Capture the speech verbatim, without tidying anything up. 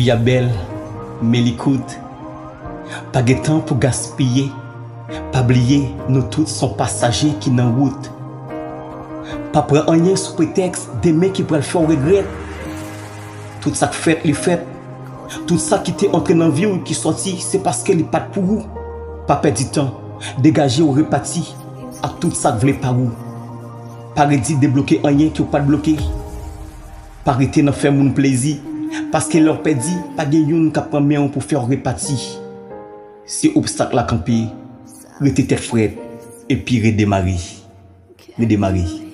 Vi a bèl, men li kout. Pa gen tan pou gaspiye. Pa bliye, nou tout se yon pasaje ki nan wout. Pa pran anyen sou pretèks demen ki pral fè w regrèt. Tout sa k fèt, li fèt. Tout sa ki te antre nan vi w, ki sòti, se paske li pa t pou ou. Pa pèdi tan. Degaje w, repati ak tout sa k vle pa ou. Pa redi debloke anyen ke w pa t bloke. Pa rete nan fè moun plezi, paske lè w pèdi, pa gen youn k ap pran men w pou fè w repati. Si obstak la kanpe, rete tèt frèt, epi redemare. Redemare.